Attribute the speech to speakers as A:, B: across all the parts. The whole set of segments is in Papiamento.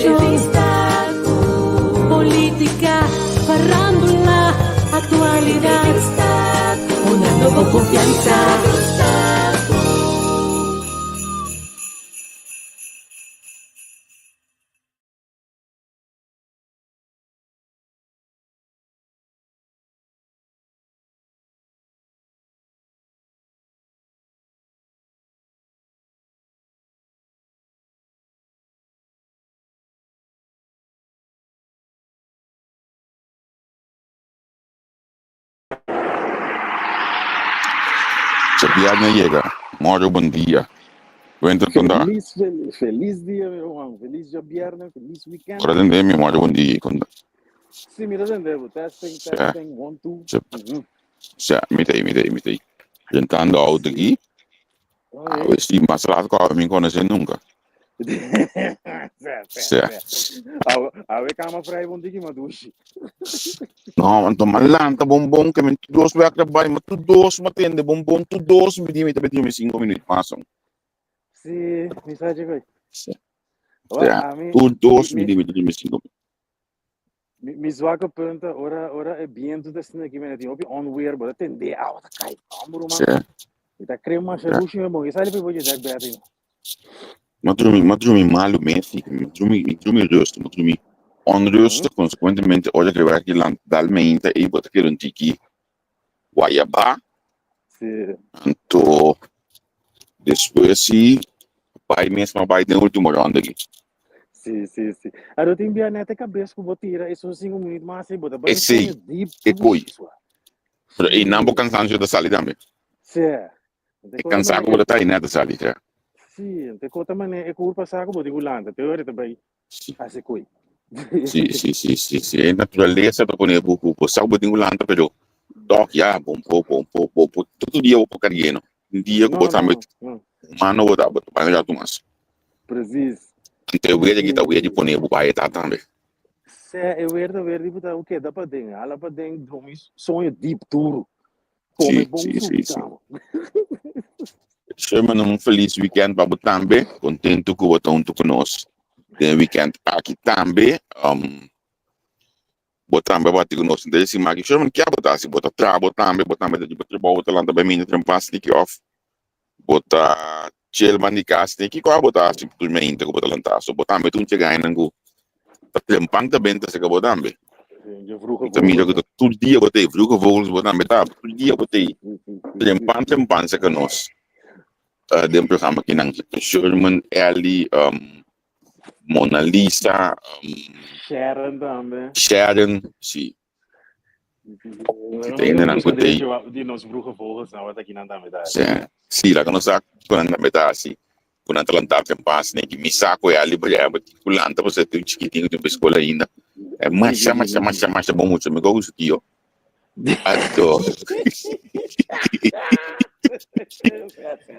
A: Entrevista, politica, farandula, actualidad. Poniendo bo confianza.
B: Djabièrnè yega, Mario bon dia. Wenter kon ta?
C: Felis, felis, felis dia, mi ruman. Felis djabièrnè, felis weekend.
B: Ora tende mi, Mario bon dia. Kon ta?
C: Sí, mi ta tende bo. Testing,
B: Sè,
C: testing, one, two.
B: sè,
C: Mhm.
B: sè, mi ta ei, mi ta ei, mi ta ei. Rentando auto
C: Sí.
B: aki.
C: Oké.
B: Awe sí, mas laat ku awe mi konosé nunka.
C: Sè, sè,
B: Sè.
C: sè. Awe, awe kama vrij bon tiki ma dushi.
B: No, anto ma lanta bon bon ke mi tur dos wek ta bai, ma tur dos ma tende bon bon, tur dos mi di mi ta beti mi 5 minuut mas.
C: Sí, mi sa chico.
B: Sè.
C: Wa,
B: Sè,
C: ami,
B: tur
C: mi,
B: dos mi
C: mi,
B: di mi ta drumi 5 minuut.
C: Mi, mi zwakke punten, ora, ora e biento ta sina ki mene tin hopi onweer, bo ta tende awa ta kai, hombre man.
B: Sí.
C: Mi ta kre masha
B: Ja.
C: dushi me bon, sali pe boje dek bed in.
B: Ma drumi, ma drumi malu mes, ma drumi, mi drumi rustig, ma drumi onrustig, consequentemente ora ke werk land dal meinta ei bo ta kere un tiki guayabá.
C: Sí.
B: Anto despues si bai mes ma bai den ultimo ronda aki.
C: Sí, sí, sí. Aro tin bia net e kabes ku bo tira esun 5 minuut mas ei bo ta bai
B: Esei,
C: soño deep
B: e koi.
C: dushi swa.
B: Pero einan bo
C: Sí.
B: kansansio ta sali tambe.
C: Sí.
B: E kansa ku bo ta ta einan ta sali, ja.
C: Sí, te kota mane e kurpa sa ku bo tin ku lanta, te ora ta bai
B: Sí.
C: hasi koi.
B: Sí, sí, sí, sí, sí. E naturalesa ta pone bo ku bo sa ku bo tin ku lanta, pero tòg ya, bo bo bo bo bo bo tur dia bo por karg'é no. Un dia ku bo
C: No,
B: tambe
C: no, no.
B: humano bo ta bo ta bai un ratu mas.
C: Precies.
B: Anto e weer aki ta weer di pone bo bai eta tambe.
C: Se e weer ta weer di bo ta keda paden, hala paden, drumi soño diep duro. Come
B: Sí,
C: bon
B: sí,
C: subi
B: sí, sí.
C: kama.
B: Sherman, un feliz weekend pa bo tambe. Contento ku bo ta hunto ku nos den weekend aki tambe. Um, bo tambe bati ku nos. Entonces, si maki Sherman, kia bo ta hasi? Bo ta traha bo tambe, bo tambe ta di bo trabou, bo ta lanta bai minda tren pas niki of bo ta chill man di kas niki? Kiko bo ta hasi tur mainta ku bo ta lanta? So bo tambe ta un txegainan ku ta trempan ta benta seka bo tambe.
C: Je vroege
B: Mi ta mira ku
C: vogels.
B: ta tur dia bo ta ei, vroege vogels bo tambe ta, tur dia bo ta ei trempan trempan seka nos den programa kinan. Sherman, Elly, Mona Lisa,
C: Sharon tambe.
B: Sharon, si. Si ta hendenan ku ta ei.
C: Di nos vroege vogels nan wat akinan tambe ta
B: Si, si, laga nos sa ku nan tambe ta hasi, ku nan ta lanta temprano asina ki mi sa ku e ali por ehempel ku lanta pasobra e tin un chikitin ku tin pa e skola ainda. E masha masha masha masha bon mucha, mi gogo su tio. Anto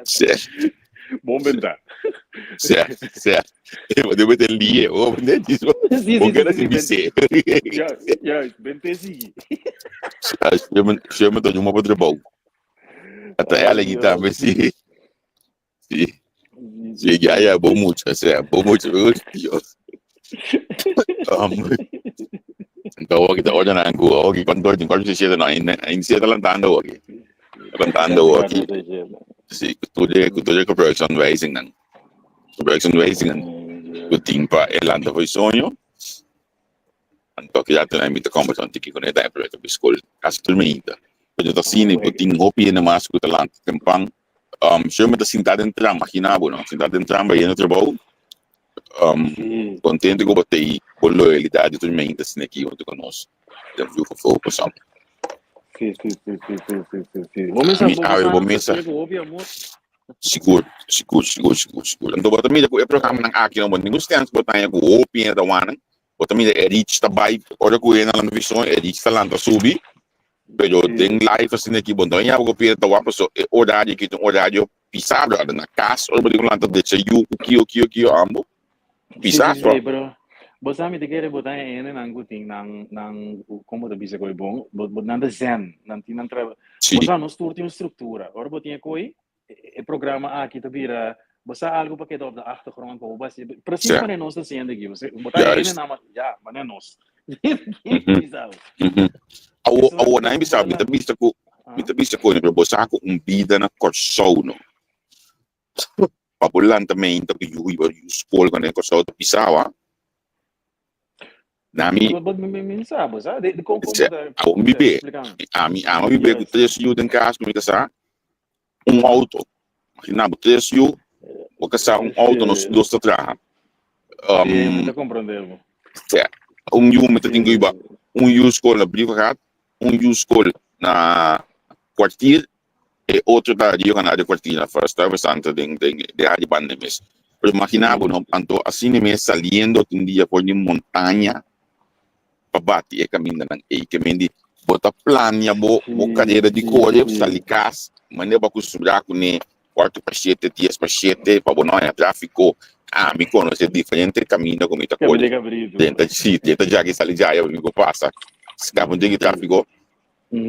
B: Si.
C: Bon benta.
B: Si, si. Bo debe te lie, bo ne dis bo.
C: Sí,
B: Bo
C: sí,
B: kere
C: sí,
B: si
C: sí,
B: bisé.
C: Juist, juist, ben te sigui.
B: Sherman, Sherman ta yuma pa trabou. Ata
C: Ay,
B: ela aquí
C: Dios.
B: tambe, sí. Sí. Sí, ya, ya, bo mucho, o sea, bo mucho, Dios. Então, hoje, hoje na angu, hoje, quando hoje, quando se chega, não, ainda, ainda se lantando hoje. Lantando hoje. Sí, ku tur gebruiksaanwijzingen. Gebruiksaanwijzingen. Ku tin pa e lanta for soño. Anto ki ya mi ta conversa un tiki con e ta proyecto op school. Casi tur mainta. Pero ta asina, bo tin hopi hende mas ku ta lanta tempan. Sherman ta sinta den tram, imagina bo, no? Sinta den tram bayendo trabou.
C: Sí.
B: Contento ku bo ta ei, bo loyalidad di tur mainta asina aki hunto ku nos. Den Vroege Vogels.
C: Sí, sí, sí, sí, sí, sí, sí, sí. Bo mesa,
B: Mi
C: bo
B: awe bo
C: mesa,
B: mesa.
C: ku hopi amor.
B: Sigur, sigur, sigur, sigur, sigur. Anto bo ta mira ku e programanan aki no, bo ningun stens bo ta haña ku hopi hende ta wak. Bo ta mira e reach ta bai, ora ku hende lanta vision, e reach ta lanta subi. Pero
C: Sí.
B: den live asina aki bo no haña bo ku hende ta wak paso e horario aki ta un horario pisá, brother. Na kas ora bo tin ku lanta decha yu ku kio kio kio ambo.
C: Sí,
B: Pisá
C: sí,
B: so.
C: sí, pero bo sa mi te kere bo ta hende nan ku tin nan nan komo ta bisa koi bon, bo bo nan ta zen, nan tin nan tra
B: Sí.
C: bo sa nos tur tin un struktura. Ora bo tin e koi, e programa aki ta bira. Bo sa algo pa keda op de achtergrond, pa bo basi. Precies wanneer nos ta haciendo aquí. Bo ta hende na ja, wanneer nos.
B: Awo, awo, na bisa, mi ta bisa ku, mi ta bisa ku, pero bo sa ku un bida na Kòrsou no. Pa bo lanta meinta ku yu hiba yu skol ku na Kòrsou ta pisá. Na mi,
C: Mi sa, bo sa, de, de, kon, kon
B: se,
C: bo ta,
B: awo mi bibe,
C: explíkame.
B: ami, ama bibe ku tres yu den kas ku mi kasá, un auto. Imagina bo tres yu, bo kasá un auto, nos dos ta traha.
C: Sí, mi ta comprende bo.
B: Se, un yu mi ta tin ku hiba un yu skol na Brievengat, un yu skol na Kwartier, e otro ta Rio Canario Kwartier na First Stuyvesant den den den área banda mes. Pero imagina bo no, anto asina mes saliendo tin dia for di montaña pa bati e kamindanan ei. Ke men di bo ta plania bo bo karera di kore sali kas manera bo a kustumbrá kuné kuarto pa shete, dies pa shete pa bo no haña tráfiko. Ami konosé diferente kaminda ku mi ta kore. Den ta si den ta djaki sali djaya mi ku pasa skapa un diki tráfiko.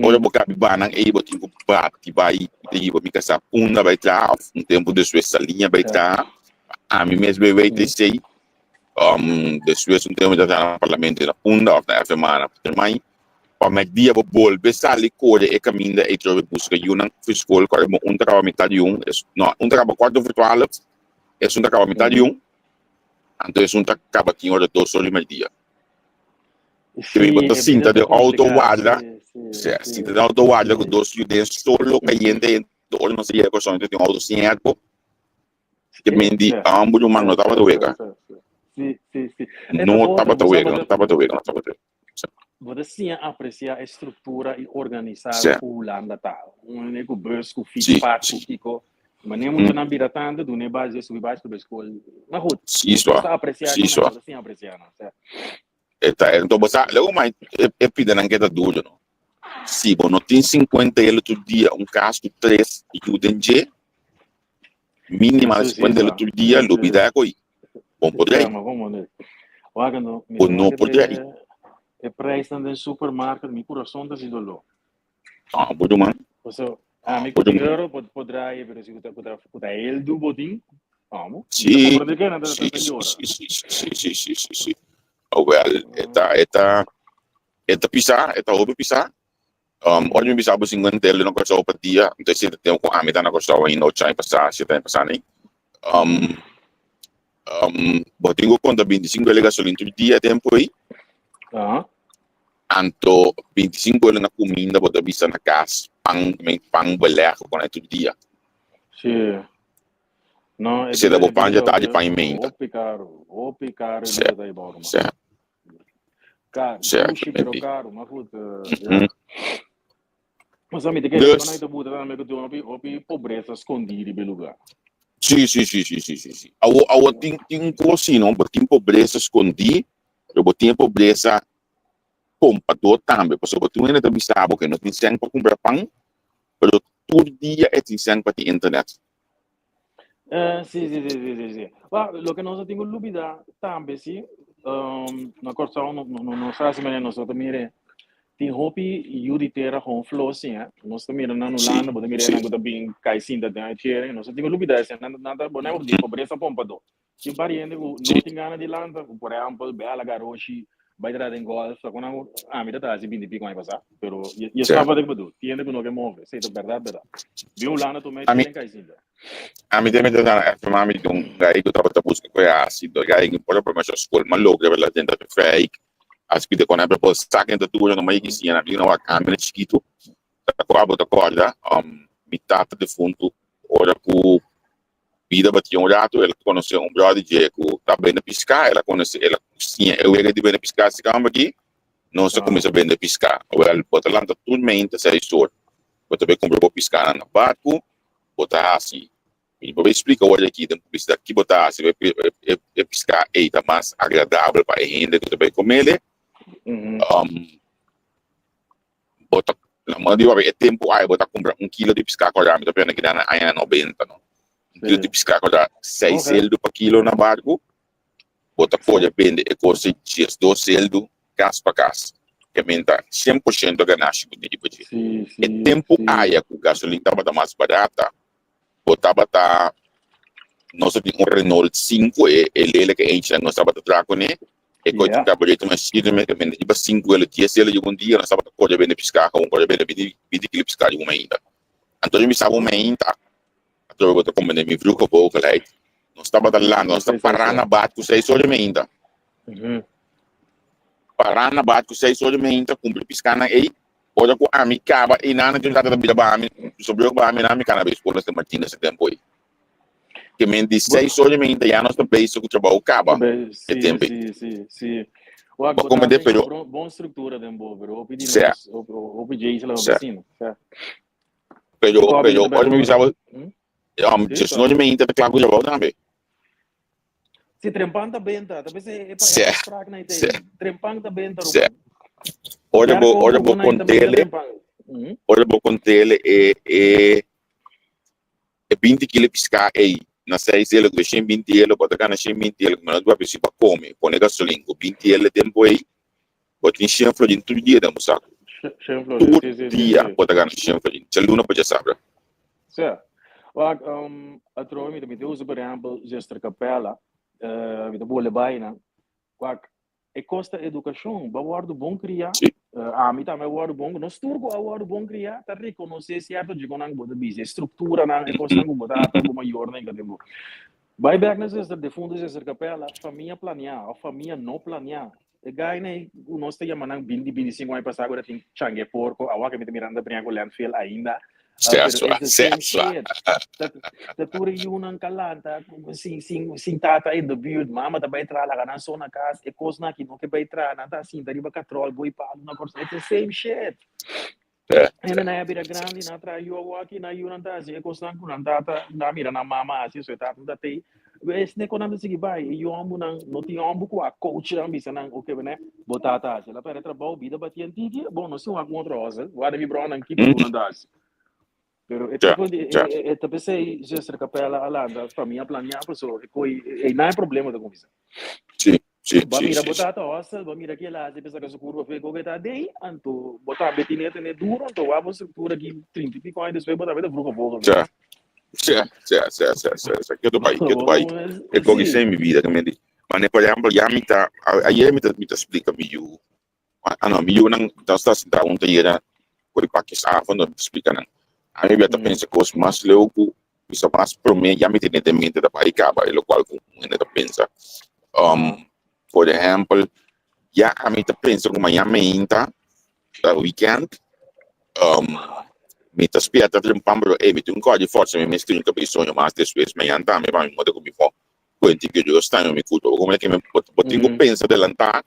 B: Ora bo kabi banan ei bo tin ku bati bai ta hiba mi kasá punda bai traha òf un tempu despues saliña bai traha. Ami mes bai wei ta esei. Despues un tempu mi ta traha na parlamento na Punda òf na FMA na Pietermaai. Pa mèrdia bo bolbe sali kore e kaminda ei trobe buska yunan for skol kòrda bo un ta kaba mitad di un, no un ta kaba kuarto for twaalf, esun ta kaba mitad di un, anto esun ta kaba tin ora dos or di mèrdia.
C: Sí,
B: Bo ta
C: e
B: sinta
C: bida ta
B: den auto
C: kompliká,
B: warda,
C: sí, sí,
B: sí,
C: sí,
B: sinta den auto warda ku
C: sí.
B: dos yu den solo kayente, ora nos a yega Kòrsou nos tin auto sin airco. Ke men di ambo ruman no tabata wega.
C: Sí, sí, sí.
B: No tabata wega, no tabata wega, no tabata wega.
C: Bo ta siña aprecia e structura y organisa cu Hulanda ta. Un hende cu bus, cu fietspad, cu kico. Manera muchanan bira tanto, duna e bas, subi bas pa school. Maar goed, bo ta aprecia, bo ta siña aprecia nan.
B: E ta, enton bo sa, luego mai e pidanan keda duro, no? Si bo no tin 50 el otro dia, un cas cu tres yu den dje, minimal 50 el otro dia, lubida e coi. Bo no por drei. Bo no por drei.
C: E prijsnan den supermarket, mi corazon ta hasi doló.
B: Ah, bo ruman.
C: Paso, ami ku tin euro por por draai, pero si ku ta ku ta ku ta eldu bo tin, amo.
B: Sí, sí, sí, sí, sí, sí, sí, sí, sí. Oh, wel, e ta, e ta, e ta pisá, e ta hopi pisá. Ora mi bisa bo 50 euro na Kòrsou pa dia, anto esei ta tempu ku ami ta na Kòrsou ainda ocho aña pasá, siete aña pasá nei. Bo tin ku konta 25 euro gasolin tur dia e tempu ei. Anto 25 euro na kuminda bo ta bisa na kas, pan, men pan beleg ku konai tur dia.
C: Sí. No,
B: Esei ta bo pan dja tardi, pan i meinta.
C: Hopi karu, hopi karu e
B: Sí,
C: bida ta ei bou, ruman.
B: sí.
C: Caro,
B: Certo,
C: sushi pero
B: maybe.
C: caro, maar goed.
B: Mm.
C: Ja. Maar sa mi te kere
B: Dus,
C: vanuit de boete dan ik doen op op pobreza escondida bij lugar.
B: sí, sí, sí, sí, sí, sí, sí. Awo, awo tin, tin un kos sí, no? Bo tin pobreza skondí, pero bo tin e pobreza pompador tambe. Pasobra bo tin un hende ta bisa bo ke no tin sèn pa kumpra pan, pero tur dia e tin sèn pa tin internet.
C: Sí, sí, sí, sí, sí, sí. Well, loke nos a tin ku lubida tambe sí, na Kòrsou no, no, no sa si manera nos ta mira, tin hopi yu di tera gewoon flosi, eh. Nos ta mira nan Hulanda, bo ta mira nan ku ta bin kai sinta den uitkering. Nos a tin ku lubida esei, nan, nan ta, bo nan di pobresa pompadó. Tin par hende ku no tin gana di lanta, ku por ehèmpel Bella Garoshi bai traha den gòlf, ta kon nan ami ta traha si binti piko aña pasá, pero je snap wat ik bedoel, tin hende ku no ke move, esei ta bèrdat bèrdat. Bin Hulanda tur mei
B: Ami
C: den kai sinta.
B: ami ta mester na e mami di un gai ku tabata buska ku e hasi, do gai ku por a promesha skol, ma logra bela den ta fake, asi ku ta kon a por sak den ta dura no ma yigi siña nan, mi no wak ami na chikitu, ta ku abo ta kòrda, mi tata defuntu ora ku Bida batia un ratu, el a konosé un bròder dje ku ta bende piská, el a konosé, el a siña e wega di bende piská si kamba aki, nos a kuminsá bende piská. Wèl, bo ta lanta tur meinta seis or, bo ta bai kumpra bo piskánan na barku, bo ta hasi, mi por bai splika awor aki den publisidat ki bo ta hasi pa e piská ei ta mas agradabel pa e hende ku ta bai komele. Bo ta na moda di papia e tempu ai bo ta kumpra un kilo di piská kòrda mi ta pende keda na aña nobenta no un kilo di piská kòrda seis seldu pa kilo na barku bo ta pode bende e kos di 12 seldu kas pa kas ke men ta 100% ganashi ku tin riba dje e tempu aya ku gasolin tabata mas barata bo tabata. Nos a tin un Renault 5, e e leleke eentje nos tabata traha kuné. E koi tin carburetor machine me ke bende riba 5 elo, 10 elo un dia nos tabata kore bende piská gewoon kore bende 20 20 kilo piská di un mainta. Anto mi sa un mainta atrobe bo ta komprende mi vroege vogelheid. Nos tabata landa, nos ta pará na bat ku 6 ora di mainta. Pará na bat ku 6 ora di mainta kumpli piskánan ei. Ora ku ami kaba einan nan tata ta bira baha mi, sobreu baha mi nan mi kana bai skola San Martin ese tempo ei. Ke men di 6 ora di mainta ya nos ta bezig ku trabou kaba e tempo ei.
C: Sí, sí, sí. Wak,
B: Bo
C: bo
B: comprende,
C: ta
B: pero
C: bon, bon structura den bo, pero hopi di
B: sea,
C: nos, hopi, hopi Jason la
B: sea.
C: oficina. Sea.
B: Pero,
C: Ko
B: pero,
C: abi
B: ora mi bisa bo,
C: Hmm?
B: um,
C: Sí,
B: 6 ora di
C: sorry.
B: mainta ta kla ku trabou tambe.
C: Si trempan ta benta, ta bese e pa
B: Sea,
C: e afspraak na
B: sea,
C: ite. Trempan ta benta,
B: sea.
C: Ruman.
B: Ora bo,
C: Kerk
B: ora
C: ook
B: bo
C: bo na ita benta
B: kontele,
C: trempan.
B: ora bo kontele e, e, e 20 kilo piská ei na 6 elo ku 120 elo, bo ta gana 120 elo, ku menos bo a bisi pa kome, pone gasolin ku 20 elo tempo ei, bo tin 100 florin tur dia den bo saku.
C: 100 florin,
B: Tur
C: sí, sí, sí,
B: dia
C: sí.
B: bo ta gana 100 florin, djaluna pa djasabra.
C: Sí. Wak, um, atrobe mi ta mi ta usa por ehempel Zuster Capella, uh, mi ta bole bai nan. Wak, e kosta edukashon, bo a wòrdu bon kriá,
B: Sí.
C: ami tambe a wòrdu bon, nos tur ku a wòrdu bon kriá ta rekonosé sierto djikonan ku bo ta bisa, e strukturanan, e kosnan ku bo ta hasta bo mayornan i katen bo. Bai bèk na Zuster defuntu Zuster Capella, famia planiá òf famia no planiá, e gainan ei ku nos ta yama nan 20, 25 aña pasá ku ta tin changue porko, awor ke mi ta mira nan ta bringa ku landfill ainda,
B: Sea
C: pero
B: sua,
C: it's the
B: sea
C: same
B: sua.
C: shit. Ta, ta tur e yunan kalanta, sin, sin, sin tata in de buurt, mama ta bai traha, laga nan so na kas, e kosnan aki no ke bai traha, nan ta sinta riba katrol, boi palu na Kòrsou, it's the same shit.
B: Sea,
C: Hende
B: sea,
C: nan a bira
B: sea,
C: grandi,
B: sea.
C: nan a traha yu awor aki, nan yunan ta hasi e kosnan ku nan tata, nan a mira nan mama hasi, so e tata no ta tei. Esne kon nan ta sigui bai, e yu hòmbunan no tin hòmbu ku a coach nan bisa nan, oke bene, bo tata hasi, el a pèrdè trabou, bida bati antiki, bon nos tin wak un otro hustle, wak mi bronan kiko ku nan ta hasi. Pero e
B: Ja,
C: tipo di,
B: ja.
C: e, e ta p'esei Zuster Capella a lanta famia planiá paso e koi, e na e problema ta kuminsá.
B: Sí, sí,
C: Bo a
B: sí,
C: mira
B: sí,
C: bo
B: sí.
C: tata hustle, bo a mira kila hasi pa saka su kurpa fe koke ta dei, anto bo tambe tine tene duro, anto wak bo struktura aki 30 i piko aña despues bo tambe ta vroeg of vogel
B: Ja.
C: mes.
B: Sea, sea, sea, sea, sea, sea. Keto bai, keto bai. E koki
C: Sí.
B: sem mi vida, que di. Mane, por ejemplo, ya mi ta, ayer mi ta, mi ta explica mi yu. Ah, no, mi yu nan, ta sta sentado un taller, por pakjes avond, no explica nan. A mi ta pensa cos mas leu ku, bisa mas prome, ya mi tiene den mente ta bai caba, e lo cual ku hende ta pensa. Por ejemplo, ya a mi ta pensa ku mañana meinta, ta weekend, mi ta spierta trempan pero ey mi tin un kòrda di forsa mi mes tin un kabei soño mas despues mañan tambe pa mi mota ku mi fò kuenti ku yo staño mi kulpa bo komo ke mi bo tin ku pensa delantá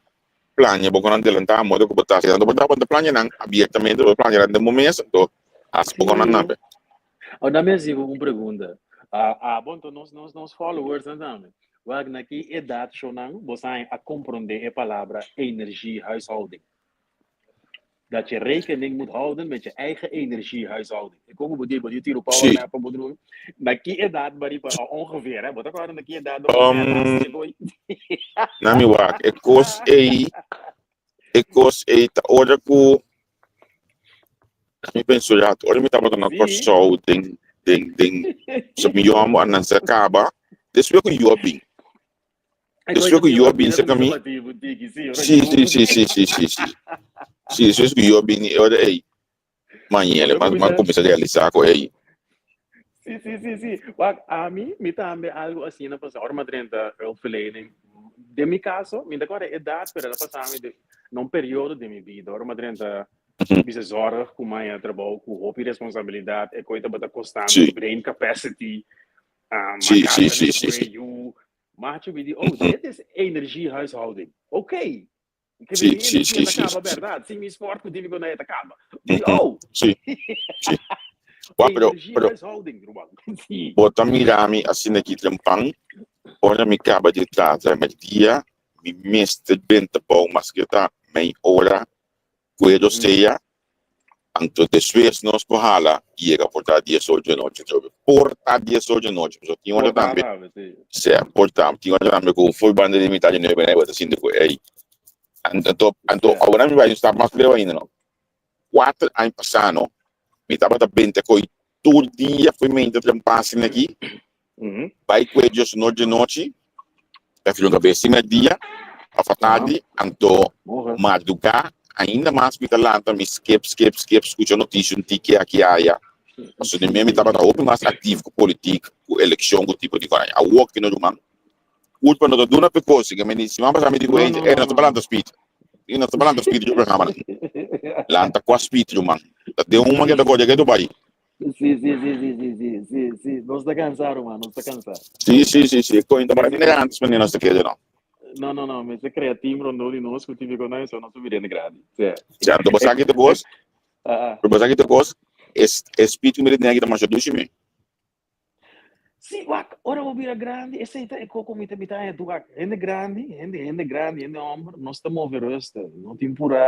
B: plania bo konan delantá moda ku bo ta hasi anto bo ta bo ta plania nan abiertamente bo plania nan den bo mes anto hasi bo konan nan
C: Oh, dame hasi bo un pregunta. Ah, ah, bon, to nos, nos, nos followers nan tambe. Wak, na ki edat shonan bo sa a komprondé e palabra energiehuishouding? Dat je rekening moet houden met je eigen energiehuishouding. Ik kom op die, bo tiro power nap bo doen. Na ki edat bari pa ongeveer, hè? Bo ta kòrda na ki edat bo
B: Um, na mi wak, e kos ei, e kos ei ta ora ku mi penso rato, ora mi tabata na Kòrsou den den den so mi yòmbo a nanse kaba, despues ku yu a bin. Despues ku yu a bin serka mi, sí, sí, sí, sí, sí, sí, sí. Sí, despues ku yu a bini, e ora ei, mañele, m'a m'a kuminsá realisá ku ei.
C: Sí, sí, sí, sí. Wak, ami, mi tambe algo asina pasa. Ora mi a drenta hulpverlening. Den mi kaso, mi ta kòrda e edat, pero el a pasa mi de, na un periodo den mi bida. Ora mi a drenta bisa zorg ku maña trabou ku hopi responsabilidat, e koi tabata kosta mi brain capacity. Um,
B: Sí,
C: a
B: sí,
C: carga
B: sí,
C: mi
B: sí, sí.
C: cuello. Macho mi di, oh, dit is energiehuishouding. Oké. Ik heb
B: Sí,
C: die
B: sí,
C: energie
B: sí,
C: ta
B: sí,
C: kaba,
B: sí.
C: berdad. Sin mi sport ku típico na ta kaba. Di,
B: Mhm.
C: oh,
B: Sí, sí. Wa, pero, pero,
C: energiehuishouding, ruman. Sí.
B: bo ta mira mi asina aki trempan, ora mi kaba di trata merdia, mi mester benta bou maske ta mei ora Puedo sea, anto despues nos por hala yega por ta dies ocho di nochi atrobe. Por ta dies ocho di nochi, pasobra tin ora
C: Por ta
B: tambe,
C: tambe, sí.
B: sea, por ta, tin ora tambe ku for banda di mitad di nuebe bo ta sinti ku ey. Anto, anto
C: Sea.
B: awor mi bai un stap mas leu ainda no. Kuater aña pasá no, mi tabata benta koe tur dia fo'i meinta trempa asina aki. Bai kue Dios no dje nochi, ta firi un kabes sin dia of atardi, anto madrugá ainda mas mi ta lanta mi skip skip skip skucha notisia un tiki aki aya. Pasobra di mi mi tabata hopi mas aktivo ku politik, ku elekshon, ku tipo di kos. Awor ki no ruman, kulpa no ta duna p'e kos, si mi siman pasá mi di ku hende, ey no ta pa lanta spit, no ta pa lanta spit riba programa nan. Lanta kua spit ruman? Ta den un man ke ta kore ke ta bai.
C: Sí, sí, sí, sí, sí, sí, sí, sí. Nos ta cansá, ruman, nos ta cansá.
B: Sí, sí, sí, sí. Coño, ta para mira antes, manera nos ta kere, no.
C: No, no, no. Mester crea team rondó di nos, cu típico na eso, nos ta bira grandi. Sí.
B: Sí, anto bo sa ki ta cos?
C: Ah, ah.
B: Pero bo sa ki ta cos? Es, e speed cu mi ta tene aki ta masha dushi, mi.
C: Sí, wak, ora bo bira grandi, esei ta e koko mi ta mi ta haña tur wak. Hende grandi, hende hende grandi, hende hòmber, nos ta move rustig, no tin purá.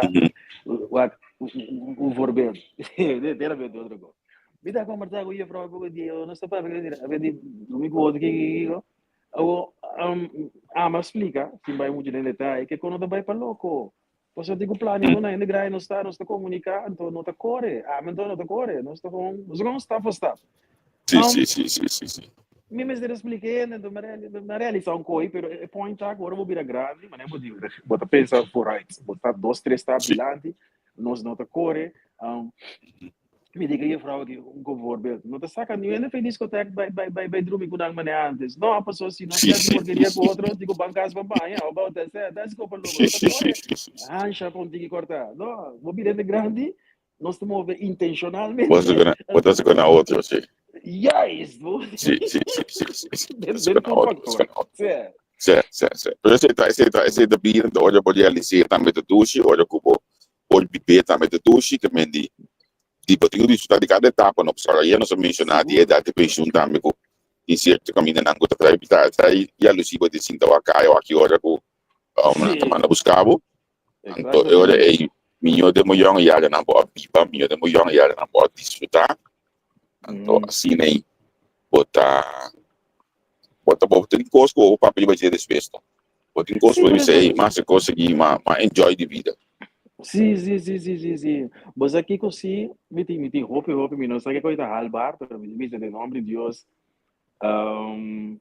C: Wak, un voorbeeld. Dera bia otro kos. Mi ta kombersá ku juffrouw e poko dia, nos ta papia ku a di mi ku otro kiko kiko. Awo, ama splika, sin bai muchu den detaye, ke kon no ta bai pa loko. Pasobra tin ku plania ku na hende grandi nos ta, nos ta komuniká, anto no ta kore. Ami anto no ta kore, nos ta kon, nos ta kon stap for stap.
B: Sí, sí, sí, sí, sí, sí.
C: Mi mester explica hende, anto mi a realisa un koi, pero e point ta ku ora bo bira grandi, manera bo di, bo ta pensa vooruit, bo ta dos, tres stap dilanti, nos no ta kore. Mi di ku e juffrouw aki un voorbeeld, no ta saka niun hende for e discotheek bai bai bai bai drumi ku nan manera antes. No, pasobra si nos hasi porkeria ku otro, di ku ban kas ban baña, how about that? Sè, that's go pa lobo, no ta kore hansha pa un tiki kòrtá. No, bo bira hende grandi, nos ta move intenshonalmente.
B: Bo ta hasi ku na otro, si.
C: Juist! Bo.
B: Si, si, si, si, si, si.
C: Den den tur faktor. Sè.
B: Sè, sè, sè. Pero esei ta, esei ta, esei ta bira, ora bo realis'é tambe ta dushi, ora ku bo por bibé tambe ta dushi ke men di di bo tin ku disfrutá di kada etapa no pasobra ayer nos a menshoná di edat di penshun tambe ku tin sierto kamindanan ku ta trae ta trae yalusí bo di sinta wak kaya wak ki ora ku nan ta manda buska bo anto e ora ei mihó den bo yòn yaranan bo a biba mihó den bo yòn yaranan bo a disfrutá anto asina ei bo ta bo ta bo tin kos ku bo por papia riba dje despues no. Bo tin kos ku bo bisa ey mas e kos aki ma ma enjoy di bida.
C: Sí, sí, sí, sí, sí, sí. Bo sa kiko sí, mi tin, mi tin hopi, hopi, mi no sa kiko ta haalbaar, pero mi tin bisa den nomber di Dios, um,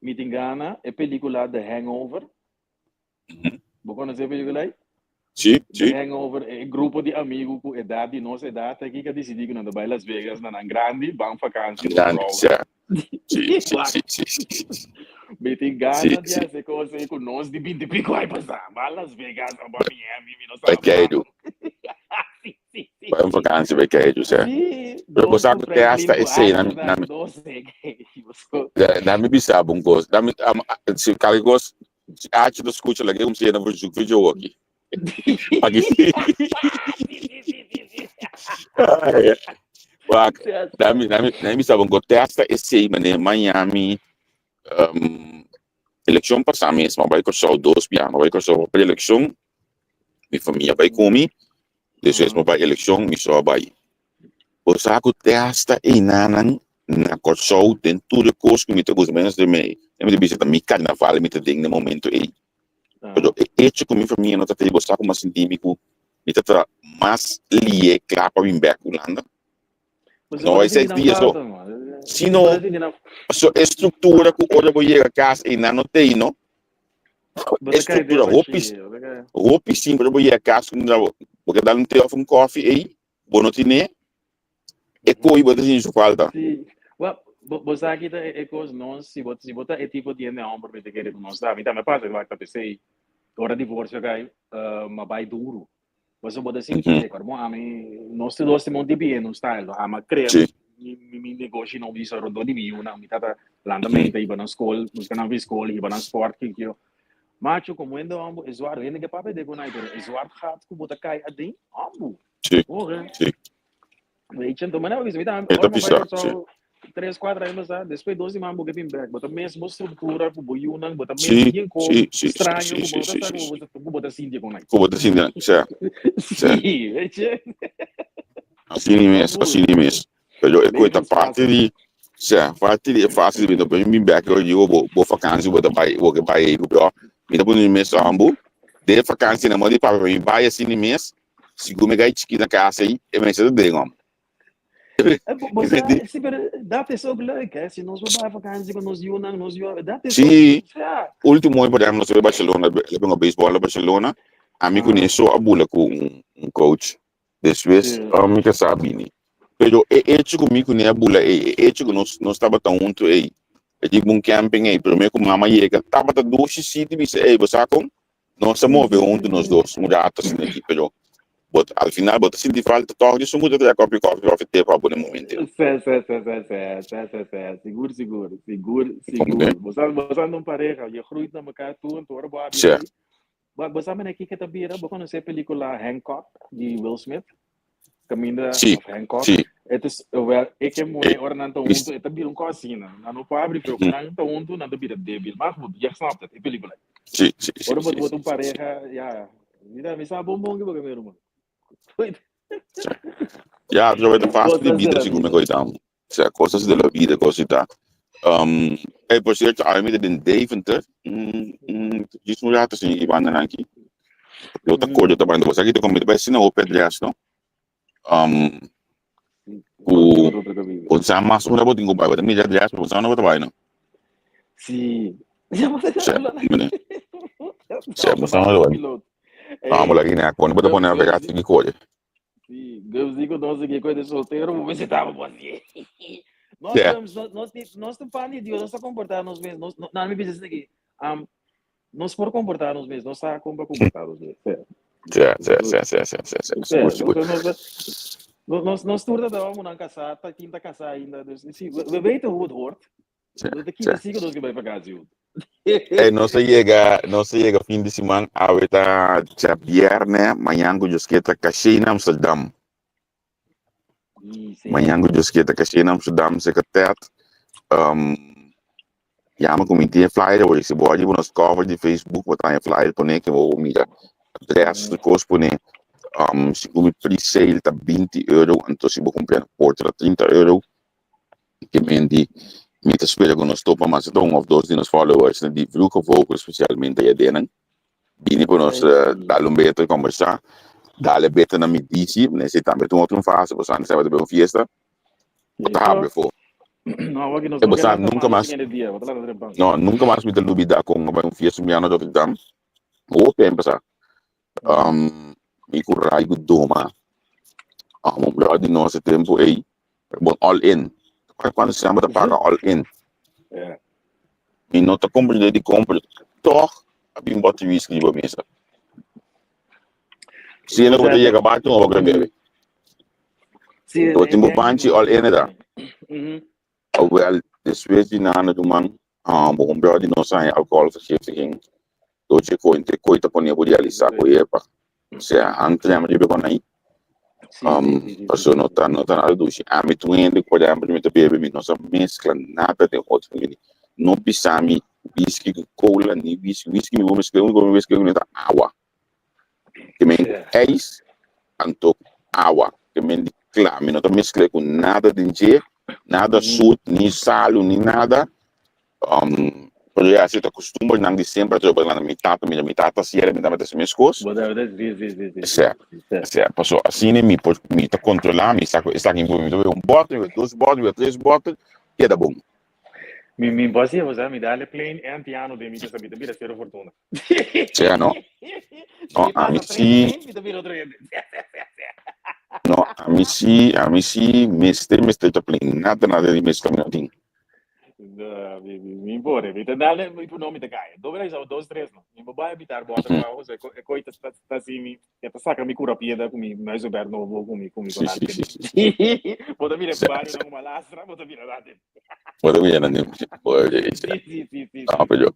C: mi tin gana e pelicula The Hangover. Bo conoce e pelicula ei?
B: Sí,
C: The
B: sí.
C: Hangover, e grupo di amigo ku edad di nos edad aki ka disidí ku nan ta bai Las Vegas na nan grandi, ban vakantie, nos
B: Grandi,
C: rola.
B: sí. Sí, sí, sí, sí, sí, sí.
C: Mi tin gana di hasi kos ei ku nos di binti pico ai pasá. Ban Las Vegas o ban Miami, mi no
B: Bai
C: sa.
B: keidu.
C: Sí, sí, sí.
B: Bai un vakantie bai keidu, sí.
C: Sí,
B: Pero bo
C: dos
B: sa
C: ku
B: ku te
C: Franklin
B: hasta
C: ku
B: esei,
C: Arthur
B: na mi,
C: ta
B: na mi,
C: dos e.
B: na mi bisa bo un kos. Na mi, am, si kalke kos, Si Archie ta skucha lag'é kumsa yena verzoek video aki. Aki. Wak, dami, dami, dami bisa bo testa esei mane Miami um, elekshon pasá mes, m'a bai Kòrsou dos bia, m'a bai Kòrsou pa elekshon, mi famia bai ku mi, despues m'a bai elekshon, mi so a bai. Bo sa ku te hasta einanan na Kòrsou den tur e kos ku mi ta gusta, menos den mi, mi ta bisa ta mi karnaval mi ta den na momento ei. Pero e echo ku mi famia no ta tei, bo sa ku mi a sinti mi ku mi ta tra mas lié kla pa bin bèk Hulanda. No e seis dia so. Sino, pasobra e struktura ku ora bo yega kas einan no tei no. E struktura hopi, hopi simpel ora bo yega kas bo ke dal un te òf un kòfi ei. Bo no tine e koe bo ta sinti su falta.
C: Sí. Wel, bo, bo sa kita e, e kos nos, si bo, si bo ta e tipo di hende homber mi ta kere ku nos ta. Mi tambe pasa wak ta pesei. Ora divorcio kai, ma bai duru. Pasobra bo ta sinti mm -hmm. Bon, ami, nos te dos timon tipi en un style. No? Ama crea
B: sí.
C: mi, mi, mi negoshi no bisa rondó di mi yunan. Mi tata landa mente, iba na school, busca nan fi school, iba na sport, kikio. Macho, como hende hombo, e zwart, hende ke papia de kunai, pero e zwart gat ku bo ta kai aden, hombo.
B: Sí,
C: Oge.
B: sí.
C: Weet je, então, mané, mi ta,
B: E ta
C: ora mo bai
B: pisa, sí.
C: Kòrsou, tres, kuater aña pasá, despues dos siman bo ke bin bèk, bo ta mesmo struktura ku bo yunan, bo ta mes
B: Sí,
C: bien ko
B: sí, sí, sí,
C: straño
B: sí,
C: ku bo
B: sí,
C: no ta
B: sí,
C: sa
B: sí,
C: ku
B: sí.
C: bo ta, ku bo ta sinti kon ai.
B: Ku bo ta sinti, sí, sí.
C: Sí, weet je.
B: Así mes,
C: Amor.
B: así mes. Pero e koe ta
C: Levensfase.
B: parti di, sea, parti di e fase di bida. Pero mi bin bek yo digo bo bo vakantie bo ta bai, bo ke bai ei ku bro. Mi ta pone mi mes ambu. De vakantie na mo di papia mi bai así mi mes. Sigur mi gai chiki na casa ei, e mester ta den om.
C: Bo sa, sí, pero dat is ook leuk, hè? Si nos bai vakantie ku nos yunan, nos yu, dat is
B: Sí.
C: ook, ja.
B: Último aña, por ejemplo, nos a bai Barcelona, el a bin baseball na Barcelona. Ami ku Neso a bula ku un coach. Despues mi kasá a bini. Pero e hecho ku mi ku ne a bula ei, e hecho ku nos nos tabata huntu ei, e di un camping ei, promé ku mama yega, tabata dushi sí di bisa, ei, bo sa kon? Nos a move huntu nos dos un rato asina aki, pero bo al final bo ta sinti falta tòg di esun ku ta traha kòpi kòfi òf te pa bo na e momento.
C: Sí, sí, sí, sí, sí, sí, sí, sí, sigur, sigur, sigur, sigur. Bo sa, bo sa un pareha, je groeit na mekaar toe en ora bo habia ei. Bo, bo sa mene kiko ta bira? Bo konosé e pelikula Hancock di Will Smith? Kaminda
B: Sí,
C: of Hancock.
B: sí.
C: Het is, wel, ik en muhé
B: Eh,
C: ora nan ta
B: is-
C: huntu, e ta bira un kos asina. Nan no por abri, pero ku nan ta huntu, nan ta bira débil. Maar goed, je snapt het, e pelikula.
B: Sí, sí, sí,
C: Ora bo
B: sí,
C: bo ta un
B: sí, sí.
C: pareha, ja, mira, mi sa bon bon ki bo ke mi ruman.
B: Ja, pero ta fase di
C: Cosas de
B: bida,
C: la
B: segun mi
C: vida.
B: koita. O sea, cosas de la vida, cosita. Hey, por cierto, ahora mi ta den Deventer. Djis un rato sin Iván aki. Yo ta acordo ta banda. Bo sa ki ta comida bai sina hopi adres, no? Ku bo sa mas ora bo tin ku bai. Bo ta mira adres, pero bo sa unda bo ta bai, no?
C: Sí.
B: Sea, mira. Sea, bo sa unda bo bai. No, bo laga ina cuando bo ta pone navegar sigui kore.
C: Sí, Gums dico nos que coisa de solteiro, vou ver se tava bom assim. Nós, Gums, nós, nós, nós tem pan de Deus, nós tá comportar nos mesmos, nós, não, me diz aqui, um, nós por comportar nos mesmos, nós tá como comportar nos mesmos.
B: Sí, sí, sí, sí, sí, sí, sí, sigur, sigur.
C: Nós, nós, nós turda da vamos não casar, tá quinta casar ainda, dus, sí, we, we weten hoe het hoort. No te kita sigo nos que bai vakantie.
B: Hey, nos a yega, nos a yega fin di siman, awe ta djabierne, mañan ku Dios ke ta kashe na Amsterdam. Mañan ku Dios ke ta kashe na Amsterdam, seka tet. Yama ku mi tin e flyer, bo si bo riba nos cover di Facebook, bo ta haña flyer pone ke bo mira adres, tur kos pone. Segun mi pre-sale ta binti euro, anto si bo kumpra na porta ta trinta euro. Ke men di, Mi ta spera ku nos topa mas un òf dos di nos followers di Vroege Vogel, spesialmente e adenan. Bini pa nos dal un beto i kombersá. Dal e beto na mi bici, nesei tambe ta un otro fase, pasobra antes tabata bai un fiesta, bo ta habri afó. E bo sa nunka mas, no, nunka mas mi ta lubidá kon a bai un fiesta un biaha na Rotterdam, hopi aña pasá. Mi ku Ray ku Doma, un bròder di nos e tempu ei, Bon all in. Cuando se llama ta paga all in. Mi no ta comprende di compra. Toch a bin bote whisky riba mesa. Si no ta yega bate un obra bebe. To tin bo panchi all in da. Wel, despues di nana ruman, bo un brother di nos haña alcoholvergiftiging. Doce koe te koe ta pone bo realisa ku epa. Osea, han trema riba kon ahí. Paso no ta no ta nada dushi. Ami tur hende ku por ehempel mi ta bebe mi no sa meskla nada den otro mi no bisa mi whisky ku cola ni whisky whisky mi por meskla uniko mi meskla kuné ta awa. Ke men ku ijs anto awa ke men di kla mi no ta meskla ku nada den dje nada sut ni salu ni nada. Pero ya si ta costumbernan di semper atrobe pasobra mi tata mira mi tata hasiel mi tabata hasi meskos.
C: Bo tabata si si si si.
B: Sea sea paso asina mi por mi ta controla mi sa cu esaki mi por mi ta bebe un bottle mi bebe dos bottle mi bebe tres bottle keda bon.
C: Mi mi por hasi mi dale plain en piano den mi ta mi ta bira cero fortuna.
B: Sea no. No ami si
C: Mi ta bira otro hende.
B: No ami si ami si mester mester ta plain nada nada di mezcla mi no tin.
C: No, mi, mi, mi pone, mi ta dale, mi no, mi ta cai. Dobe la isa dos, tres, no. Mi bai habitar bota mm -hmm. pa, e coi ta, ta, ta si mi, e ta saca mi cura piedra cu mi muizenberg nobo, cu mi, cu mi
B: Sí, sí, sí, sí, sí.
C: Bota mira
B: Sí,
C: barrio
B: sí.
C: na uma lastra, bota mira date.
B: Bota mira na ni. Oye,
C: Sí, sí, sí, sí,
B: No,
C: sí.
B: pero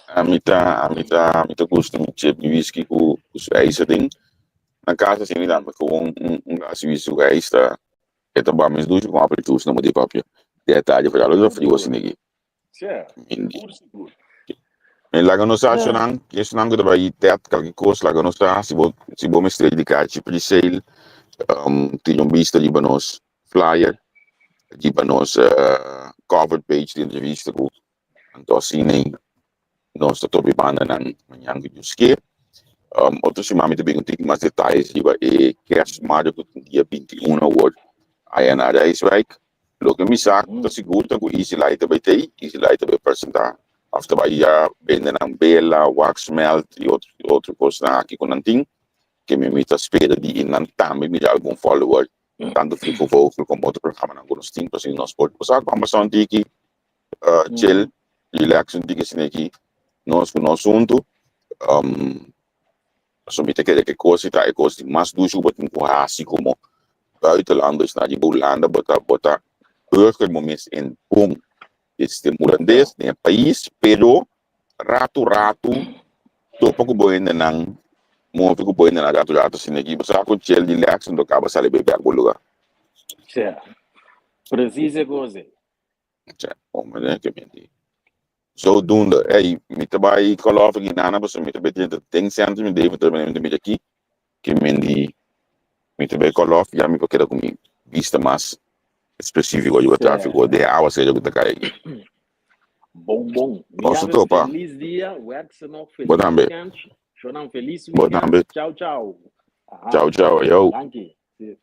B: a mi ta, a mi ta, a mi ta gusta mi chip mi whisky cu cu su ijs den. Na casa si mi dame cu un un glas di whisky cu ijs ta E ta ba mes dushi ku apel juice na bo di papia. Di e tardi pa lo friu asina aki. Mindi. Mi laga nos sa esnan, esnan ku ta bai tet kalke kos laga nos sa si bo si bo mester di kachi pre-sale tin un bista riba nos flyer riba nos cover page di entrevista ku anto asina Nos ta topi bandanan mañan ku Dios ke. Otro siman mi ta bin un tiki mas detayes riba e kerstmarkt ku tin dia 21 awor. Aya na Rijswijk. Loke mi sa ta sigur ta ku Easy Light ta bai tei, Easy Light ta bai presentá òf ta bai ya bende nan bela, wax melt i otro otro kosnan aki ku nan tin. Ke mi ta spera di i nan tambe mira algun follower tantu Fico Vogel komo otro programanan ku nos tin pasobra nos por sa kòmbersá un tiki chill, relax un tiki asina aki nos ku nos huntu. Pasobra mi ta kere ku e kos ta e kos di mas dushi ku bo tin ku hasi komo buitenlanders na riba Hulanda bo ta bo ta burger bo mes en bon sistema hulandes den e pais pero ratu ratu topa ku bo hendenan move ku bo hendenan ratu ratu asina aki bo sa ku chill relax anto kaba sali bai bek bo luga.
C: Sea, precies e kos ei.
B: Cha, hombre, ne, ke menti. Zodoende, ey, mi ta bai kolof aki nana, pasobra mi ta bai drenta den centro, mi Deventer, mi ta mira aki, ke mendi, mi ta bai kolof, ya mi por keda ku mi bista mas específico riba tráfico den awa serio ku ta kai aki.
C: Bon, bon. Mi
B: Nos ta
C: ave
B: topa.
C: feliz dia, werk nog,
B: Bo
C: feliz
B: tambe.
C: weekend. Shonan, feliz
B: Bo
C: weekend.
B: tambe.
C: Ciao, ciao. Aha.
B: Ciao, ciao, yo.
C: Danki. Sí.